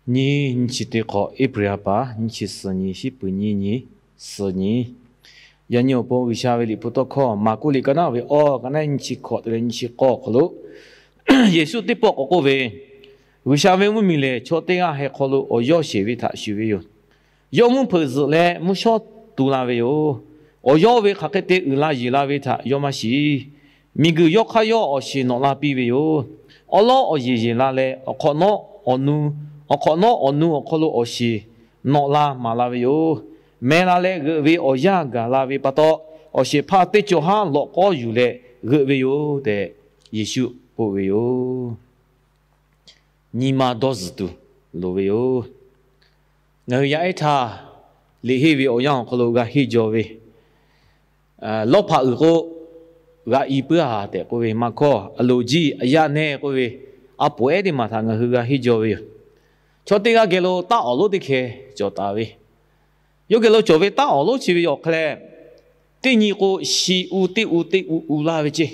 Nyiˇ nyi chi teˇ hk'awꞈ, April ha pa nyiˇ chi suhˍ nyi, shiˉ puiˍ nyiˇ nyi, suhˍ nyi. Yaꞈ nyi awˬ pon G'uiˬsha ve Liꞈ hpu tawˇ hkawˇ Maˍkuˆ liꞈ ka naˉ ve awˬ, ka naˉ nyiˇ chi hkawꞈ te leh nyiˇ chi k'awˇ awˬ hk'aw lo, Yeˍsuˆ teˇ pawˆ k'awꞈ k'oˆ ve, G'uiˬsha ve mvuhˇmiˬ lehˬ, chaw teˇ g'aˇ heh hk'aw lo awˬ yawˇ sheˍ ve htaꞈ shuˍ ve yoˬ. Yawˇ mvuhˇ hpeuꞈ zuhꞈ leh mvuhˇ shawˉ tu la ve yoˬ. Awˬ yawˇ ve hk'aˬ hk'e te uiˍ la yeˬ la ve htaꞈ yawˇ maˇ shiˍ. Miˬguiˬ yawˇ hk'aˇ yawˇ awˬ shiˍ nawꞈ la piˇ ve yoˬ. Awˉ lawˉ awˬ yeˬ yeˬ la leh, awˬ hk'awꞈ nawˉ awˬ nu, awˬ hk'awꞈ nawˉ awˬ nu awˬ hk'aw lo awˬ shiˍ nawꞈ la maˍ la ve yoˬ. Meh la leh g'euꞈ ve awˬ yanˇ gaˬ la ve pa taw, awˬ shehˍ hpaˇ teˇ cawˬ haˉ lawꞈ k'awˉ yuˬ leh g'euꞈ ve yoˬ tehꞈ Yeˍsuˆ k'oˆ ve yoˬ. Nyi ma dawˇ zuhˬ tuˬ loˍ ve yoˬ. Ngaˬ hui yaˇ ehˉ htaˇ, liꞈ henˇ ve awˬ yanˇ awˬ hk'aw lo g'a henˇ jaw ve, lawˇ hpaꞈ uiˍ k'o, g'a i puiˉ a tehꞈ k'oˆ ve maˇ hkawˇ, a loˍ jiˇ a yaˇ nehˇ k'oˆ ve, a poˍ ehˉ teˇ maˬ htaꞈ ngaˬ hui g'a henˇ jaw ve yoˬ. Chaw teˇ g'aˇ geh lo taˇ awˍ lonˉ teˇ hkeh cawˬ taˍ ve, yawˇ geh lo cawˬ ve taˇ awˍ lonˉ chi ve awˬ hk'e leh, teˇ nyi k'o, shi u teˇ u teˇ u u laˇ ve ceˇ.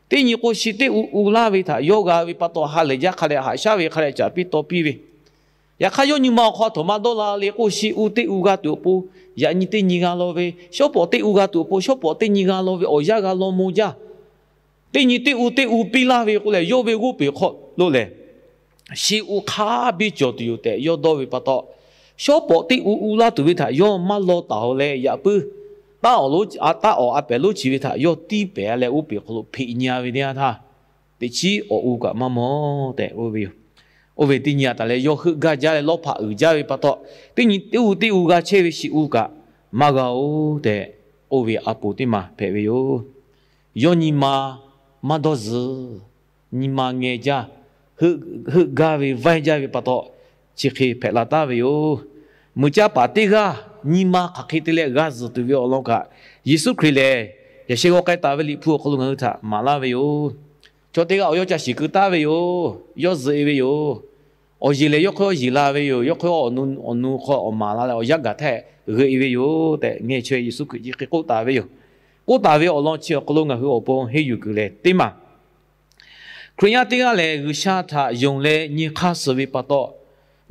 Teˇ nyi k'o, shi teˇ u u laˇ ve htaꞈ yawˇ g'a ve pa taw, ha lehˬ jaˇ hk'a dehꞈ haꞈ shaˉ ve hk'a dehꞈ caˍ piˇ taw piˇ ve. Yaꞈ hk'aˇ, yawˇ nyi ma awˬ hk'aw htoꞈ ma dawˇ la le k'o, shi u teˇ u g'a tuˬ awˬ pon, yaꞈ nyi teˇ nyi g'a law ve, shawˉ pawˍ teˇ u g'a tuˬ awˬ pon, shawˉ pawˍ teˇ nyi g'a law ve awˬ yanˇ g'a law mawˇ jaˇ. Teˇ nyi teˇ u teˇ u piˇ laˇ ve k'o lehˬ, yawˇ ve g'oˇ peˬ hk'aw lo lehˬ, shi u hk'a biˇ cawˬ tuˬ yoˬ tehꞈ yawˇ dawˇ ve pa taw, shawˉ pawˍ teˇ u u laˇ tuˬ ve htaꞈ yawˇ maˇ law taˍ-oˬ leh, yaꞈ puiˉ taˇ awˍ lonˉ, taˇ awˍ a pehˍ lonˉ chi ve htaꞈ yawˇ tiˇ pehˍ leh, oˇ peˬ hk'aw lo hpeꞈ nyi ve teˇ yanˇ htaˇ, teꞈ chiˉ awˬ u kaꞈ maˇ mawˬ tehꞈ k'oˆ ve yoˬ. Oˇ ve teˇ nyi a taˍ leh yawˇ heuˆ gaˇ jaˇ leh lawˇ hpaꞈ uiˍ jaˇ ve pa taw, teˇ nyi teˇ u teˇ u g'a chehˇ ve shi u kaꞈ maˇ g'a-oˬ tehꞈ k'oˆ ve a poˍ teˇ maˬ hpehꞈ ve yoˬ. Yawˇ nyi ma maˇ dawˇ zuhˬ, nyi ma ngeh jaˇ, heuˆ gaˇ ve vaiˇ jaˇ ve pa taw, chi hk'e hpehꞈ la taˍ ve yoˬ. Mui caˇ paˍ teˇ g'aˇ nyi ma hk'aˬ hk'e te leh g'a zuhˬ tuˬ ve awˬ lawn kaꞈ, Yeˍsuˆ Hkriꞈ lehˬ, yaꞈ sheh g'aw k'ai taˍ ve Liꞈ hpu awˬ hk'aw lo ngaˬ hui htaꞈ maˍ laˇ ve yoˬ. Chaw teˇ g'aˇ awˬ yawˇ ca shiˍ keu taˍ ve yoˬ. Yawˇ zuhꞈ-e ve yoˬ. Awˬ yeˬ lehˬ, yawˇ hk'aw yawˇ yeˬ la ve yoˬ. Yawˇ hk'aw yawˇ awˬ nu awˬ nu hk'aw awˬ maˍ la leh awˬ yanˇ gaˬ htaˇ g'euꞈ-e ve yoˬ tehꞈ, ngaˬ chaweh Yeˍsuˆ Hkriꞈ chi hk'e k'oˆ taˍ ve yoˬ. K'oˆ taˍ ve awˬ lawn chi awˬ hk'aw lo ngaˬ hui awˬ pon henˇ yuˬ kuiˬ lehˬ teˇ maˬ, Hkriꞈ yaˇ teˇ g'aˇ lehˬ, G'uiˬsha htaꞈ yonˍ leh nyi hk'aˇ suh ve pa taw,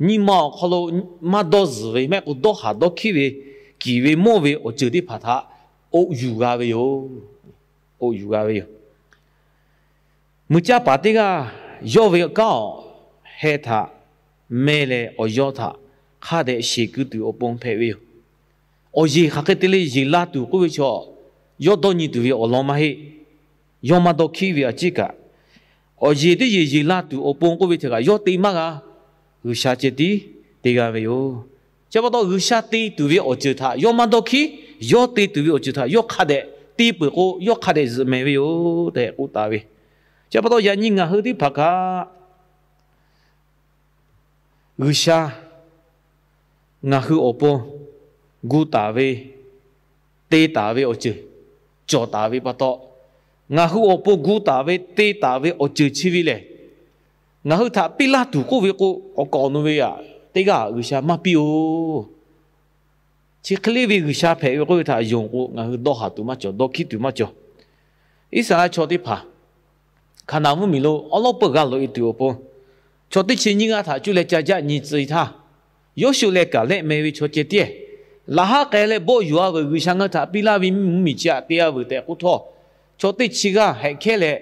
nyi ma awˬ hk'aw lo maˇ dawˇ zuhˬ ve, maˇ heˆ k'o dawˇ haˍ dawˇ hkiˉ ve, kiˍ ve mawˇ ve awˬ ceuˬ teˇ hpaˍ htaꞈ oꞈ yuˬ g'a ve yoˬ. Oꞈ yuˬ g'a ve yoˬ. Mui caˇ paˍ teˇ g'aˇ yawˇ ve kanˉ awˬ heh htaꞈ meh leh, awˬ yawˇ htaꞈ hk'a dehꞈ sheˍ keu tuˬ awˬ pon hpehꞈ ve yoˬ. Awˬ yeˬ hk'aˬ hk'e te leh yeˬ la tuˬ k'oˆ ve chaw, yawˇ dawˇ nyi tuˬ ve awˬ lawn maˇ heˆ. Yawˇ maˇ dawˇ hkiˉ ve a ciˉ kaꞈ, awˬ yeˬ teˇ yeˬ yeˬ la tuˬ awˬ pon k'oˆ ve htaꞈ kaꞈ yawˇ te maˇ g'a. G'uiˬsha ceh tiˉ te g'a ve yoˬ. Chi pa taw G'uiˬsha te tuˬ ve awˬ ceuˬ htaꞈ yawˇ maˇ dawˇ hkiˉ. Yawˇ te tuˬ ve awˬ ceuˬ htaꞈ yawˇ hk'a dehꞈ te peuˬ k'o, yawˇ hk'a dehꞈ zuhꞈ mehˍ ve yoˬ tehꞈ k'oˆ taˍ ve. Chi pa taw yaꞈ nyi ngaˬ hui teˇ hpaˍ kaꞈ, G'uiˬsha ngaˬ hui awˬ pon gu taˍ ve, te taˍ ve awˬ ceuˬ cawˬ taˍ ve pa taw, ngaˬ hui awˬ pon gu taˍ ve te taˍ ve awˬ ceuˬ chi ve lehˬ, ngaˬ hui htaꞈ piˇ laˇ tuˬ k'oˆ ve k'o, awˬ kawꞈ awˬ nu ve aꞈ teˇ g'aˇ G'uiˬsha maˇ piˇ-oˬ. Chi hk'e le ve G'uiˬsha hpehꞈ ve k'oˆ ve htaꞈ yonˍ k'o, ngaˬ hui dawˇ haˍ tuˬ maˇ cawˬ, dawˇ hkiˉ tuˬ maˇ cawˬ. Iˉsaˍreˍlaˆ chaw teˇ hpaˍ Hkaˍnanˍ mvuhˇmiˬ lo awˉ lawˉ peuˬ g'a loꞈ-e tuˬ awˬ pon, chaw teˇ chi nyiˇ g'aˇ htaꞈ cuˇ leh ca jaˆ nyi tcuh-e htaˇ, Yoˇshuˆ leh Kaˍlehˆ meh ve chaw ceh tiˉ laꞈ haˉ k'ai leh bawˆ yuˬ-a veuˬ, G'uiˬsha ngaˬ hui htaꞈ piˇ laˇ ve mvuhˇmiˬ chi aꞈ te-a veuˬ tehꞈ k'oˆ htawˇ, chaw teˇ chi g'aˇ hehꞈ hkehˉ leh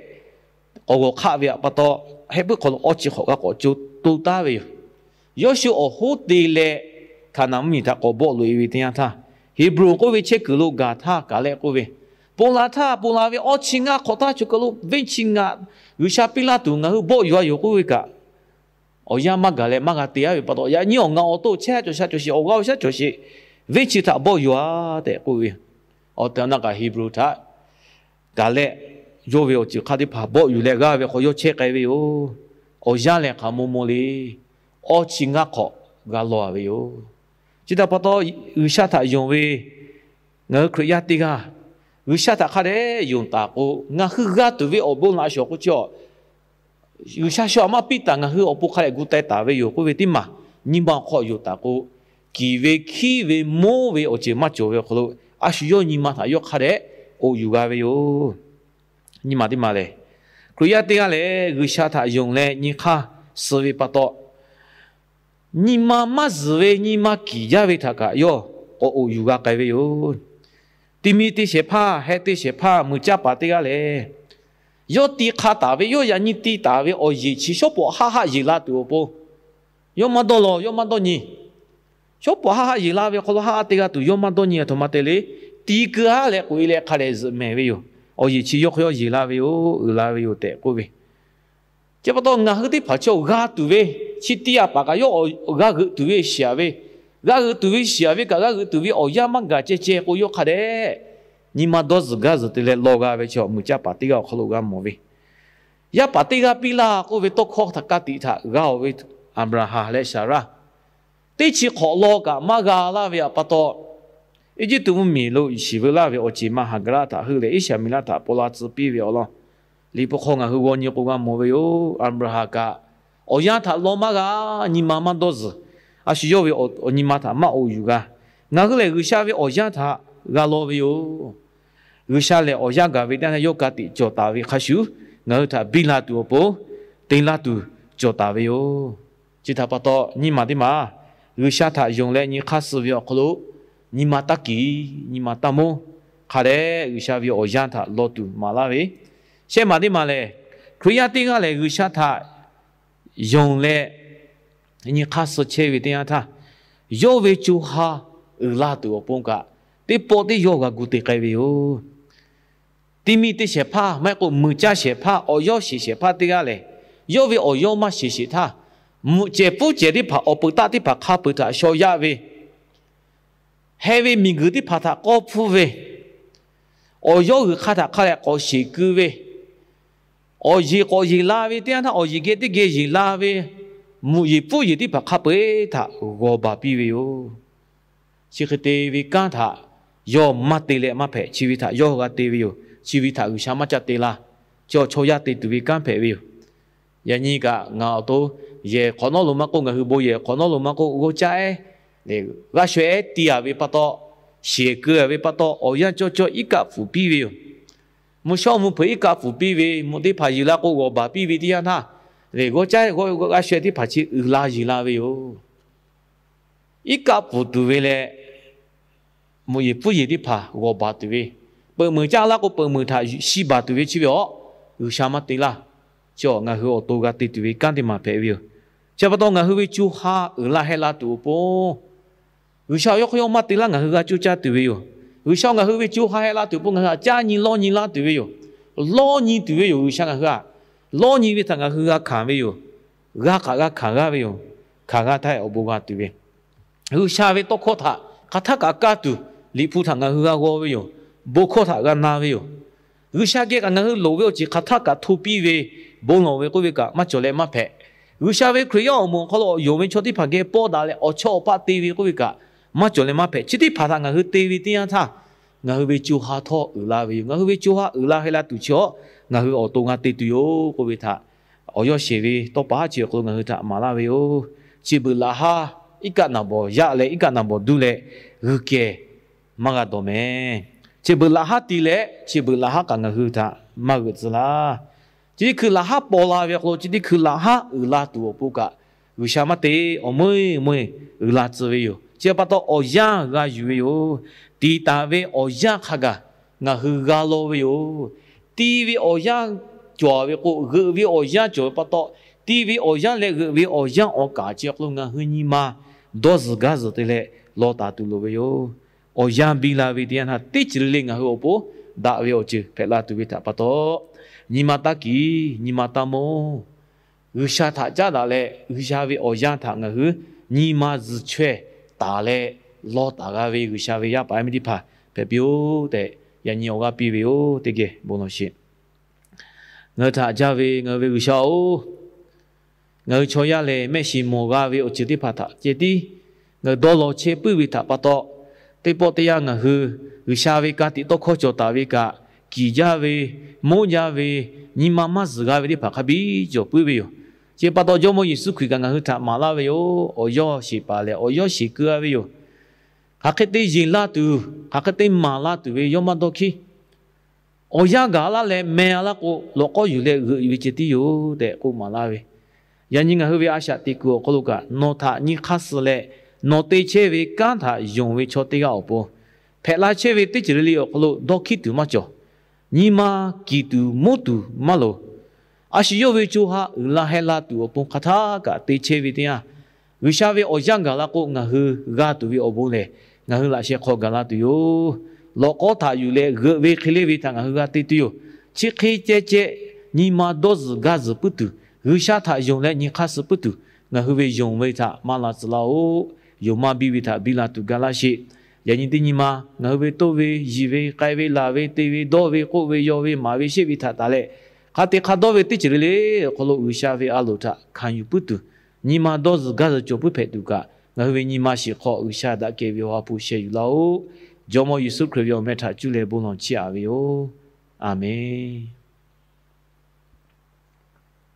k'awꞈ g'awˬ hk'aˆ ve aꞈ pa taw, heh puiˉ hk'aw lo awˇ chi hk'awꞈ g'a k'awꞈ co to taˍ ve yoˬ. Yoˇshuˆ awˬ hoˉ te leh Hkaˍnanˍ mvuhˇmiˬ htaꞈ k'awꞈ bawˆ loꞈ-e ve teˇ yanˇ htaˇ, Heˍbronˍ k'oˆ ve chehˇ kuiˬ lo gaˬ htaˇ Kaˍlehˆ k'oˆ ve, ponˬ laˬ htaˇ, ponˬ laˬ ve awˇ chi ngaˇ hk'awꞈ htaˇ chaw kaˬ lo venˇ chi ngaꞈ G'uiˬsha piˇ laˇ tuˬ ngaˬ hui bawˆ yuˬ-a yoˬ k'oˆ ve kaꞈ, awˬ yanˇ maˇ gaˬ leh maˇ g'a te-a ve pa taw, yaꞈ nyi awˬ ngaˬ awˬ to chehˇ cawˬ sha cawˬ sheˍ, awˬ g'aˇ awˬ shaˉ cawˬ sheˍ, venˇ chi htaꞈ bawˆ yuˬ-a tehꞈ k'oˆ ve. Awˬ tehˬ awˬ na kaꞈ Heˍbronˍ htaꞈ Kaˍlehˆ yawˇ ve awˬ ceuˬ hk'a teˇ hpaˍ bawˆ yuˬ leh g'aˇ ve hk'aw yawˇ chehˇ k'ai ve yoˬ. Awˬ yanˇ lehˬ hk'aˬ maw maw le. Awˇ chi ngaˇ hk'awꞈ g'a law-a ve yoˬ. Chi htaꞈ pa taw, G'uiˬsha htaꞈ yonˍ ve ngaˬ hui Hkriꞈ yaˇ teˇ g'aˇ, G'uiˬsha htaꞈ hk'a dehꞈ yonˍ taˍ k'o, ngaˬ hui g'a tuˬ ve awˬ bon laꞈ shawˍ k'o chi, G'uiˬsha shu aꞈ maˇ piˇ taˍ, ngaˬ hui awˬ pon hk'a dehꞈ gu teh taˍ ve yoˬ k'oˆ ve teˇ maˬ nyi ma awˬ hk'aw yonˍ taˍ k'o, kiˍ ve hkiˉ ve mawˇ ve awˬ ceuˬ maˇ cawˬ ve awˬ hk'aw lo, a shu yawˇ nyi ma htaꞈ yawˇ hk'a dehꞈ k'oꞈ yuˬ g'a ve yoˬ. Nyi ma teˇ maˬ lehˬ, Hkriꞈ yaˇ teˇ g'aˇ lehˬ G'uiˬsha htaꞈ yonˍ leh nyi hk'aˇ suh ve pa taw, nyi ma maˇ zuhˬ ve nyi ma kiˍ jaˇ ve htaꞈ kaꞈ yawˇ k'awꞈ oꞈ yuˬ g'a k'ai ve yoˬ. Ti mi te shehˍ hpaˇ, heh te shehˍ hpaˇ, muiˬ caˇ paˍ teˇ g'aˇ lehˬ, yawˇ ti hk'a taˍ ve, yawˇ yaꞈ nyi ti taˍ ve awˬ yeˬ chi shawˉ pawˍ haˆ haˆ yeˬ la tuˬ awˬ pon, yawˇ maˇ dawˇ law, yawˇ maˇ dawˇ nyi. Shawˉ pawˍ haˆ haˆ yeˬ la ve hk'aw lo haˆ haˆ teˇ g'aˇ tuˬ yawˇ maˇ dawˇ nyi a htoꞈ ma te le. Ti keu-a leh k'oꞈ-e leh hk'a dehꞈ zuhꞈ mehˍ ve yoˬ. Awˬ yeˬ chi yawˇ hk'aw yawˇ yeˬ la ve yoˬ, uiˍ la ve yoˬ tehꞈ k'oˆ ve. Chi pa taw ngaˬ hui teˇ hpaˍ chaw g'a tuˬ ve, chi ti a paˍ kaꞈ yawˇ g'a g'euꞈ tuˬ ve shiˍ-aꞈ ve, g'a g'euꞈ tuˬ ve shiˍ-aꞈ ve kaꞈ g'a g'euꞈ tuˬ ve awˬ yanˇ maˇ gaˬ ceh ceh k'o, yawˇ hk'a dehꞈ nyi ma dawˇ zuhˬ gaˇ zuhˬ te leh law g'a ve chaw muiˬ caˇ paˍ teˇ g'aˇ awˬ hk'aw lo g'a mawˬ ve. Yaˇ paˍ teˇ g'aˇ piˇ laˇ k'oˆ ve tawˇ hkawˇ htaꞈ ka tiꞈ htaꞈ g'a-oˬ ve Aˍbraˍhanˍ leh Saˍraˇ teˇ chi hk'awꞈ law kaꞈ maˇ g'a laˇ ve pa taw, Eˇjiˇtuꞈ mvuhˇmiˬ lo shiˍ veu laˇ ve awˬ ceˬ ma Haˍgaˍraˆ htaꞈ heuˆ leh Iˉsaˍmiˍlaˆ htaꞈ paw la tcuh piˇ ve awˬ lawn, Liꞈ hpu hk'aw ngaˬ hui g'aw nyi k'o g'a mawˬ ve yoˬ. Aˍbraˍhanˍ kaꞈ awˬ yanˇ htaꞈ law maˇ g'a, nyi ma maˇ dawˇ zuhˬ. A shu yawˇ ve awˬ nyi ma htaꞈ maˇ oꞈ yuˬ g'a. Ngaˬ hui lehˬ G'uiˬsha ve awˬ yanˇ htaꞈ g'a law ve yoˬ. G'uiˬsha lehˬ awˬ yanˇ gaˬ ve teˇ yanˇ htaˇ yawˇ ka tiꞈ cawˬ taˍ ve hk'a shuˍ, ngaˬ hui htaꞈ biˇ la tuˬ awˬ pon te laˇ tuˬ cawˬ taˍ ve yoˬ. Chi htaꞈ pa taw nyiˇ maˬ teˇ maˬ G'uiˬsha htaꞈ yonˍ leh nyi hk'aˇ suh ve awˬ hk'aw lo, nyi ma taˇ kiˍ, nyi ma taˇ monˇ, hk'a dehꞈ G'uiˬsha ve awˬ yanˇ htaꞈ law tuˬ maˍ laˇ ve. Shehˆ maˬ teˇ maˬ lehˬ, Hkriꞈ yaˇ teˇ g'aˇ lehˬ G'uiˬsha htaꞈ yonˍ leh nyi hk'aˇ suh chehˇ ve teˇ yanˇ htaˇ, yawˇ ve co ha uiˍ la tuˬ awˬ pon kaꞈ, teˇ pawˆ teˇ yawˇ g'a gu te k'ai ve yoˬ. Ti mi te shehˍ hpaˇ maˇ heˆ k'o, muiˬ caˇ shehˍ hpaˇ, awˬ yawˇ sheˍ shehˍ hpaˇ teˇ g'aˇ lehˬ, yawˇ ve awˬ yawˇ maˇ sheˍ sheˍ htaˇ, mvuhꞈ cehˬ puˉ cehˬ teˇ hpaˍ awˬ peuˬ taˆ teˇ hpaˍ hk'a peuˬ htaꞈ shaw yaˇ ve, heh ve miˬguiˬ teˇ hpaˍ htaꞈ k'awˇ hpfuhˇ ve, awˬ yawˇ g'uiˬ hk'a htaꞈ hk'a leh k'awꞈ sheˍ keu ve, awˬ yeˬ k'awꞈ yeˬ la ve teˇ yanˇ htaˇ, awˬ yeˬ geh teˇ geh yeˬ la ve, mvuhꞈ yeˬ puˉ yeˬ teˇ hpaˍ hk'a peu-eˬ htaꞈ g'awˬ baˬ piˇ ve yoˬ. Chi hk'e te ve kanˉ htaꞈ yawˇ maˇ te leh maˇ hpehꞈ, chi ve htaꞈ yawˇ g'a te ve yoˬ. Chi ve htaꞈ G'uiˬsha maˇ ca te laˇ. Chi awˬ chaw yaˇ te tuˬ ve kanˉ hpehꞈ ve yoˬ. Yaꞈ nyi kaꞈ ngaˬ awˬ to yehˬ hk'awꞈ nawˉ lo maˇ k'oˆ, ngaˬ hui bon yehˬ hk'awꞈ nawˉ lo maˇ k'oˆ, g'awˇ caˇ-e leh g'aˇ shaweh-e ti-a ve pa taw, sheˍ keu-a ve pa taw, awˬ yanˇ cawˇ cawˇ iˉ kaˆ pfuhˍ piˇ ve yoˬ. Mvuhˇ shawˉ mvuhˇ hpeuꞈ iˉ kaˆ pfuhˍ piˇ ve, mvuhꞈ teˇ hpaˍ yeˬ la k'o g'awˬ baˬ piˇ ve teˇ yanˇ htaˇ, lehˬ g'awˇ caˇ g'aˇ shaweh teˇ hpaˍ chi uiˍ la yeˬ la ve yoˬ. Iˉ kaˆ pfuhˍ tuˬ ve leh, mvuhꞈ yeˬ puˉ yeˬ teˇ hpaˍ g'awˬ baˬ tuˬ ve, peuꞈ meunˍ caˇ laˇ k'o peuꞈ meunˍ htaꞈ shi baˬ tuˬ ve chi ve awˬ, G'uiˬsha maˇ te laˇ. Chi awˬ ngaˬ hui awˬ to g'a te tuˬ ve kanˉ teˇ maˬ hpehꞈ ve yoˬ. Chi pa taw ngaˬ hui ve co ha uiˍ la heh la tuˬ awˬ pon, G'uiˬsha awˬ yawˇ hk'aw yawˇ maˇ te laˇ ngaˬ hui g'a coˇ caˇ tuˬ ve yoˬ. G'uiˬsha ngaˬ hui ve co ha heh la tuˬ awˬ pon ngaˬ hui htaꞈ caˇ nyi lawˇ nyi laˇ tuˬ ve yoˬ. Lawˇ nyi tuˬ ve yoˬ. G'uiˬsha ngaˬ hui htaꞈ lawˇ nyi ve htaꞈ ngaˬ hui g'a hkanˍ ve yoˬ. G'a k'aꞈ g'a hkanˍ g'aˇ ve yoˬ. Hkanˍ g'a htaˇ awˬ bon g'a tuˬ ve G'uiˬsha ve tawˇ hkawˇ htaꞈ hk'aˬ htaˇ kaꞈ kaˇ tuˬ, Liꞈ hpu htaꞈ ngaˬ hui g'a g'aw ve yoˬ. Bon hkawˇ htaꞈ g'a na ve yoˬ. G'uiˬsha geh kaꞈ ngaˬ hui loˍ ve awˬ ceuˬ hk'aˬ htaˇ kaꞈ hto piˇ ve, bon lawˬ ve k'oˆ ve kaꞈ maˇ cawˬ leh maˇ hpehꞈ. G'uiˬsha ve Hkriꞈ yaˇ awˬ moˍ awˬ hk'aw lo awˬ yonˍ ve chaw teˇ hpaˍ geh pawˇ daꞈ leh awˬ chawˇ awˬ paˆ te ve k'oˆ ve kaꞈ maˇ cawˬ leh maˇ hpehꞈ. Chi teˇ hpaˍ htaꞈ ngaˬ hui te ve teˇ yanˇ htaˇ, ngaˬ hui ve co ha htawˇ uiˍ la ve yoˬ. Ngaˬ hui ve co ha uiˍ la heh la tuˬ chi awˬ, ngaˬ hui awˬ to g'a te tuˬ yoˬ k'oˆ ve htaꞈ awˬ yawˇ sheˍ ve tawˇ pa haˉ chi awˬ hk'aw lo ngaˬ hui htaꞈ maˍ laˇ ve yoˬ. Chi beuꞈ laꞈ haˉ iˉ kaˆ naˍ bawˬ yaˆ leh iˉ kaˆ naˍ bawˬ duˇ leh g'uiˬ kehˬ maˇ g'a dawˬ mehˍ. Chi beuꞈ laꞈ haˉ ti leh chi beuꞈ laꞈ haˉ kaꞈ ngaˬ hui htaꞈ maˇ g'euꞈ tcuh laˇ. Chi teˇ hkui laꞈ haˉ paw la ve awˬ hk'aw lo chi teˇ hkui laꞈ haˉ uiˍ la tuˬ awˬ pon kaꞈ, G'uiˬsha maˇ te, awˬ meuˇ meuˇ uiˍ la tcuh ve yoˬ. Chi pa taw awˬ yanˇ g'a yuˬ ve yoˬ. Tiꞈ taˍ ve awˬ yanˇ hk'a gaˬ ngaˬ hui g'a law ve yoˬ. Ti ve awˬ yanˇ cawˬ ve k'o, g'euꞈ ve awˬ yanˇ cawˬ ve pa taw, ti ve awˬ yanˇ leh g'euꞈ ve awˬ yanˇ awˬ kaˍ chi awˬ hk'aw lo ngaˬ hui nyi ma dawˇ zuhˬ gaˇ zuhˬ te leh law taˍ tuˬ loˍ ve yoˬ. Awˬ yanˇ biˇ la ve teˇ yanˇ htaˇ teˇ ceuˬ le le ngaˬ hui awˬ pon daꞈ ve awˬ ceuˬ hpehꞈ la tuˬ ve htaꞈ pa taw, nyi ma taˇ kiˍ, nyi ma taˇ monˇ. G'uiˬsha htaꞈ caˉ daꞈ leh G'uiˬsha ve awˬ yanˇ htaꞈ ngaˬ hui nyi ma zuhˬ chaweh taˍ leh law taˍ g'a ve G'uiˬsha ve yaˇ paˍ yaˇ miˇ teˇ hpaˍ hpehꞈ piˇ-oˆ tehꞈ, yaꞈ nyi awˬ g'aˇ piˇ ve yoˬ. Teˇ geh bon lawˬ sheˍ. Ngaˬ hui htaꞈ jaˇ ve ngaˬ hui ve G'uiˬsha-oˬ, ngaˬ hui chaw yaˇ lehˬ mehˆ shiˍ mawˬ g'a ve awˬ ceuˬ teˇ hpaˍ htaꞈ ceh tiˉ ngaˬ hui dawˇ law chehˇ puiˉ ve htaꞈ pa taw, teˇ pawˆ teˇ yanˇ ngaˬ hui G'uiˬsha ve ka tiꞈ tawˇ hkawˇ cawˬ taˍ ve kaꞈ, kiˍ jaˇ ve, monˇ jaˇ ve, nyi ma maˇ zuhˬ g'a ve teˇ hpaˍ hk'a biˇ cawˬ puiˉ ve yoˬ. Chi pa taw Jawˇmawˇ Yeˍsuˆ Hkriꞈ kaꞈ ngaˬ hui htaꞈ maˍ laˇ ve yoˬ. Awˬ yawˇ sheˍ paˍ lehˬ awˬ yawˇ sheˍ keu-a ve yoˬ. Hk'aˬ hk'e te yeˬ laˇ tuˬ, hk'aˬ hk'e te maˍ la tuˬ ve yawˇ maˇ dawˇ hkiˉ. Awˬ yanˇ gaˬ laˇ leh meh-a laˇ k'o, lawꞈ k'awˇ yuˬ leh g'euꞈ ve ceh tiˉ yoˬ tehꞈ k'oˆ maˍ laˇ ve. Yaꞈ nyi ngaˬ hui ve a shaꞈ teꞈ kuiˬ awˬ hk'aw lo kaꞈ, nawˬ htaꞈ nyi hk'aˇ suh leh nawˬ te chehˇ ve kanˉ htaꞈ yonˍ ve chaw teˇ g'aˇ awˬ pon, hpehꞈ la chehˇ ve teˇ ceuˬ le le awˬ hk'aw lo dawˇ hkiˉ tuˬ maˇ cawˬ. Nyi ma kiˬ tuˬ moˉ tuˬ maˇ loˍ. A shu yawˇ ve co ha uiˍ la heh la tuˬ awˬ pon hk'aˬ htaˇ kaꞈ te chehˇ ve teˇ yanˇ, G'uiˬsha ve awˬ yanˇ gaˬ la k'o, ngaˬ hui g'a tuˬ ve awˬ bon lehˬ, ngaˬ hui laꞈ sheh hk'aw gaˬ la tuˬ yoˬ. Lawꞈ k'awˉ htaꞈ yuˬ leh g'euꞈ ve hk'e le ve htaꞈ ngaˬ hui g'a te tuˬ yoˬ. Chi hk'e ceh ceh nyi ma dawˇ zuhˬ gaˇ zuhˬ puiˉ tuˬ, G'uiˬsha htaꞈ yonˍ leh nyi hk'aˇ suh puiˉ tuˬ, ngaˬ hui ve yonˍ ve htaꞈ maˇ la tcuh laˇ-oˆ. Yonˍ maˇ biˇ ve htaꞈ biˇ la tuˬ ga laˇ sheˍ. Yaꞈ nyi teˇ nyi ma ngaˬ hui ve toˇ ve, yiˬ ve, k'ai ve, laˬ ve, te ve, dawˇ ve, k'oˆ ve, yaw ve, maˍ ve, sheˆ ve htaꞈ taˍ leh, hk'a te hk'a dawˇ ve teˇ ceuˬ le le awˬ hk'aw lo G'uiˬsha ve a loˍ htaꞈ hkanˍ yuˬ puiˉ tuˬ, nyi ma dawˇ zuhˬ gaˇ zuhˬ cawˬ puiˉ hpehꞈ tuˬ kaꞈ, ngaˬ hui ve nyi ma shiˍ hk'aw G'uiˬsha daꞈ kehˬ ve Awˬ ha hpu sheh yuˬ laˇ-oˆ. Jawˇmawˇ Yeˍsuˆ Hkriꞈ ve awˬ meh htaꞈ cuˇ leh bon lawˬ chiˇ aꞈ ve yoˬ. A menˬ.